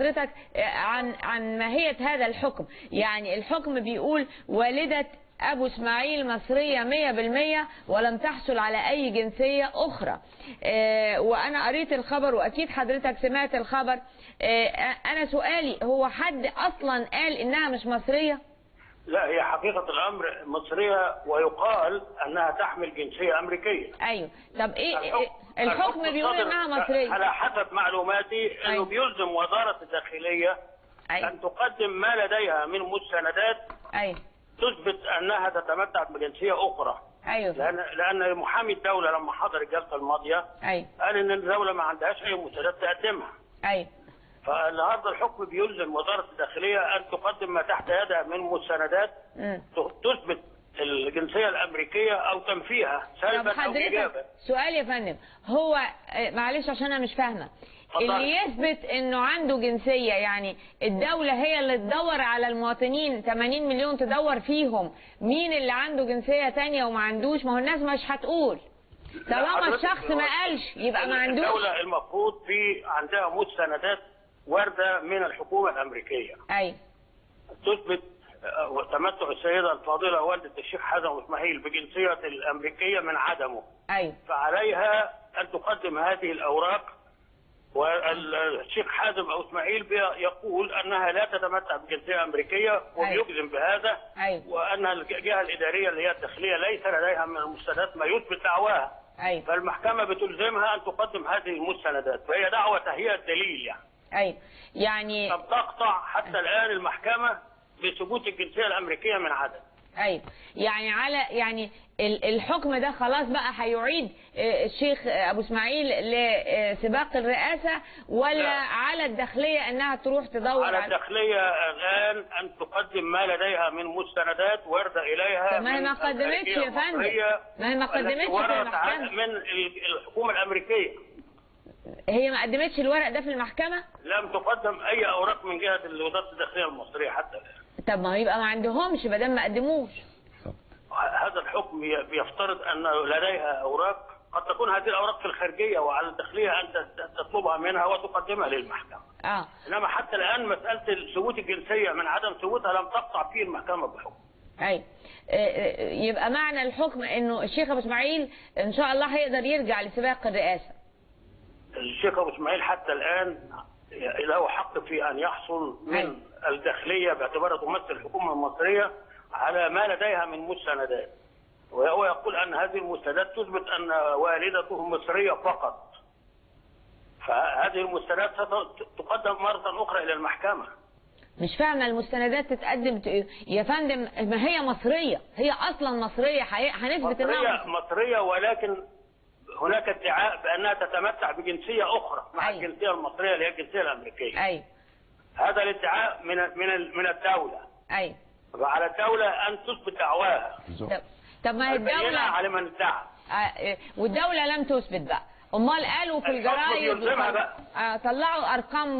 حضرتك عن ماهية هذا الحكم. يعني الحكم بيقول والدة أبو إسماعيل مصرية 100% ولم تحصل على أي جنسية أخرى. وأنا قريت الخبر وأكيد حضرتك سمعت الخبر. أنا سؤالي، هو حد أصلا قال إنها مش مصرية؟ لا، هي حقيقة الأمر مصرية ويقال أنها تحمل جنسية أمريكية. أيوه، طب إيه الحكم بيقول إنها مصرية؟ على حسب معلوماتي أنه بيلزم وزارة الداخلية أن تقدم ما لديها من مستندات تثبت أنها تتمتع بجنسية أخرى. أيوه. لأن محامي الدولة لما حضر الجلسة الماضية قال إن الدولة ما عندهاش أي مستندات تقدمها. أيوه. فالنهارده الحكم بيلزم وزارة الداخلية أن تقدم ما تحت يدها من مستندات تثبت الجنسية الأمريكية أو تنفيها سلبا أو إيجابا. سؤال يا فندم، هو معلش عشان أنا مش فاهمة، اللي يثبت انه عنده جنسية، يعني الدولة هي اللي تدور على المواطنين 80 مليون تدور فيهم مين اللي عنده جنسية تانية وما عندوش؟ ما هو الناس مش هتقول طالما الشخص ما قالش يبقى ما عندوش. الدولة المفروض في عندها مستندات واردة من الحكومة الأمريكية. أيوه. تثبت تمتع السيدة الفاضلة والدة الشيخ حازم إسماعيل بجنسية الأمريكية من عدمه. أيوه. فعليها أن تقدم هذه الأوراق، والشيخ حازم أو إسماعيل يقول أنها لا تتمتع بجنسية أمريكية وبيجزم بهذا. أيوه. وأن الجهة الإدارية اللي هي الداخلية ليس لديها من المستندات ما يثبت دعواها. أيوه. فالمحكمة بتلزمها أن تقدم هذه المستندات، فهي دعوة تهيئة دليل يعني. أيوه. يعني لم تقطع حتى الآن المحكمة بثبوت الجنسية الأمريكية من عدم. أيوه. يعني على يعني الحكم ده خلاص بقى هيعيد الشيخ أبو إسماعيل لسباق الرئاسة، ولا لا. على الداخلية أنها تروح تدور على الداخلية الآن أن تقدم ما لديها من مستندات واردة إليها. ما هي ما قدمتش يا فندم، ما هي ما قدمتش في المحكمة من الحكومة الأمريكية. هي ما قدمتش الورق ده في المحكمة؟ لم تقدم أي أوراق من جهة وزارة الداخلية المصرية حتى الآن. طب ما يبقى ما عندهمش ما دام ما قدموش. هذا الحكم بيفترض أن لديها أوراق، قد تكون هذه الأوراق في الخارجية وعلى الداخلية أن تطلبها منها وتقدمها للمحكمة. إنما حتى الآن مسألة ثبوت الجنسية من عدم ثبوتها لم تقطع فيه المحكمة بحكم. أي يبقى معنى الحكم إنه الشيخ أبو إسماعيل إن شاء الله هيقدر يرجع لسباق الرئاسة. الشيخ أبو إسماعيل حتى الآن له حق في أن يحصل من الداخلية باعتبارها تمثل الحكومة المصرية على ما لديها من مستندات، وهو يقول أن هذه المستندات تثبت أن والدته مصرية فقط. فهذه المستندات ستقدم مرة أخرى إلى المحكمة. مش فاهمة المستندات تتقدم يا فندم، ما هي مصرية، هي أصلا مصرية، هنثبت أنها مصرية، ولكن هناك ادعاء بأنها تتمتع بجنسية أخرى مع الجنسية المصرية اللي هي الجنسية الأمريكية. أيوه. هذا الادعاء من الدولة. أيوه. وعلى الدولة أن تثبت دعواها. طب ما هي الدولة على من ادعى. والدولة لم تثبت بقى. أمال قالوا في الجرايد طلعوا أرقام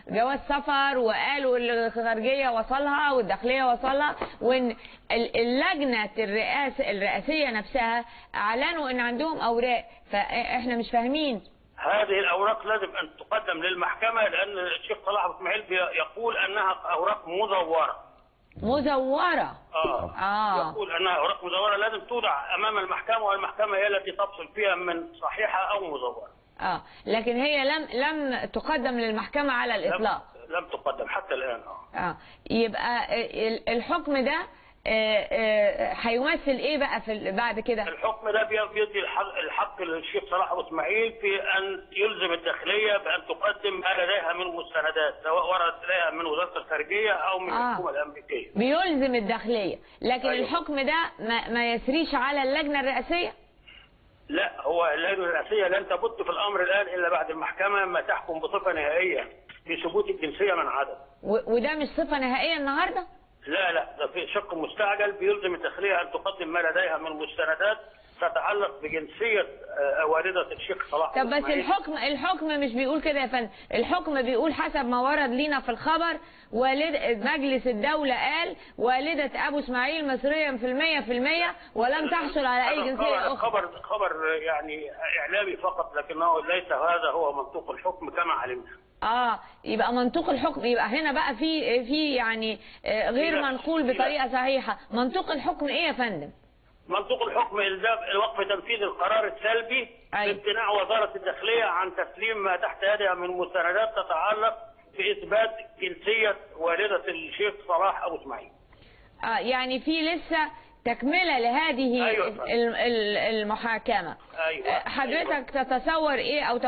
جواز سفر وقالوا الخارجية وصلها والداخلية وصلها، وإن اللجنة الرئاسية نفسها أعلنوا إن عندهم أوراق، فإحنا مش فاهمين. هذه الأوراق لازم أن تقدم للمحكمة، لأن الشيخ صلاح أبو إسماعيل يقول أنها أوراق مزورة. مزورة. يقول أنها أوراق مزورة لازم توضع أمام المحكمة، والمحكمة هي التي تفصل فيها من صحيحة أو مزورة. لكن هي لم تقدم للمحكمة على الإطلاق. لم تقدم حتى الآن. يبقى الحكم ده هيمثل ايه بقى في بعد كده؟ الحكم ده بيدي الحق للشيخ صلاح ابو اسماعيل في ان يلزم الداخلية بان تقدم ما لديها من مستندات، سواء وردت اليها من وزارة الخارجية او من الحكومة الامريكية. بيلزم الداخلية، لكن أيوه. الحكم ده ما يسريش على اللجنة الرئاسية؟ لا، هو اللجنة الرئاسية لن تبت في الامر الان الا بعد المحكمة ما تحكم بصفة نهائية بثبوت الجنسية من عدم. وده مش صفة نهائية النهارده؟ لا لا، ده في شق مستعجل بيلزم الداخلية أن تقدم ما لديها من مستندات تتعلق بجنسية والدة الشيخ صلاح. طب بس الحكم مش بيقول كده يا فندم، الحكم بيقول حسب ما ورد لينا في الخبر والد مجلس الدولة قال والدة أبو إسماعيل مصرية 100% ولم تحصل على أي جنسية أخرى. خبر يعني إعلامي فقط، لكنه ليس هذا هو منطوق الحكم كما علمنا. يبقى منطوق الحكم، يبقى هنا بقى في يعني غير منقول بطريقة صحيحة. منطوق الحكم إيه يا فندم؟ منطوق الحكم إلزام وقف تنفيذ القرار السلبي بامتناع وزارة الداخلية عن تسليم ما تحت يدها من مستندات تتعلق بإثبات جنسية والدة الشيخ صلاح أبو إسماعيل. يعني في لسه تكملة لهذه المحاكمة. حضرتك تتصور إيه أو